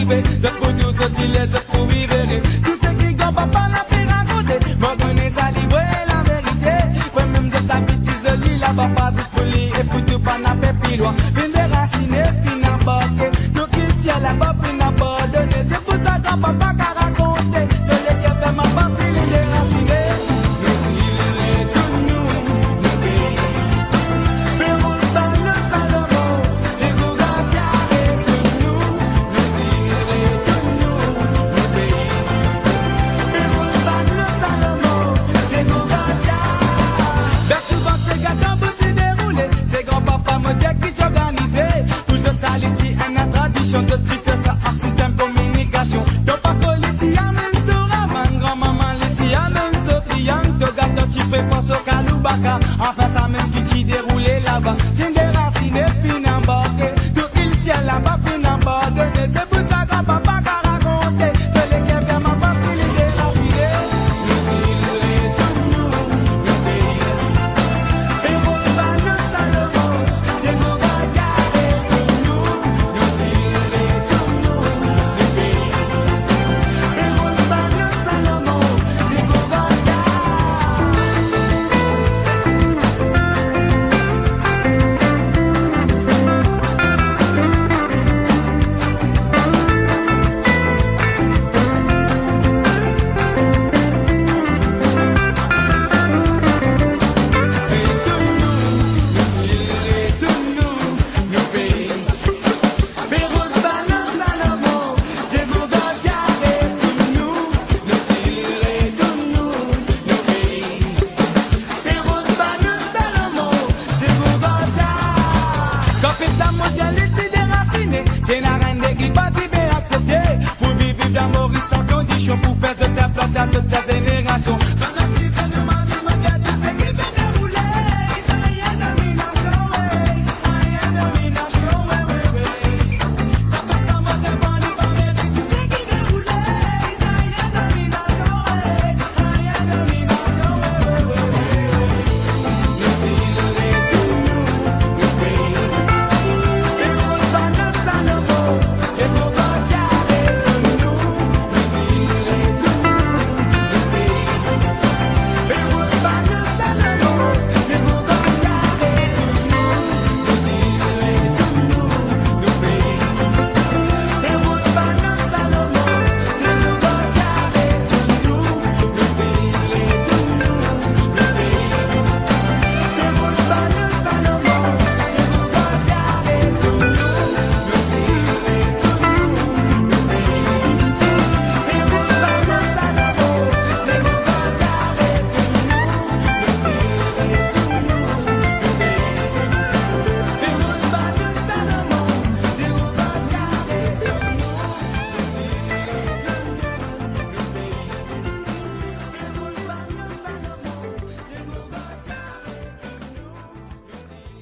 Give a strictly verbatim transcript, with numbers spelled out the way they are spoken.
Zot pou tou soti le, zot pou vivere. Tou seki gran papa la pe rakonte, mo kone sa li vre laverite. Vremem zot abitiz li laba, pa zis pou li e pou tou, pa nape pli lwin. Vinn derasine, finn anbarke. Tou kiltir laba finn abandone. Se pou sa gran papa ka rakonte. So leker fer mal parski li derasine. Nou zil retourn nou, nou pei. Perros, Banos, Salomon, Diego Garcia retourn nou. Nou zil retourn nou, nou pei. Perros, Banos, Salomon, Diego Garcia. Bien souvan se gagn kan bout ti deroule, se gran papa mo dir ki ti organize. Pou zot sa li ti ena tradision, zot ti fer sa ar sistem kominikasion. Donk papa li ti amenn so ramann, granmama li ti amenn so triang, to gato ti prepar so kaloubaka. Anfin samem ki ti deroule laba, ti derasine, finn anbarke. Tou kiltir laba finn abandone. Se pou sa gran papa ka rakonte. So leker fer mal parski li derasine. Nou zil retourn nou, nou pei. Perros, Banos, Salomon, Diego Garcia retourn nou. Nou zil retourn nou, nou pei. Perros, Banos, Salomon, Diego Garcia. Kan pep la monte, li ti derasine, ti ena reine de Guy parti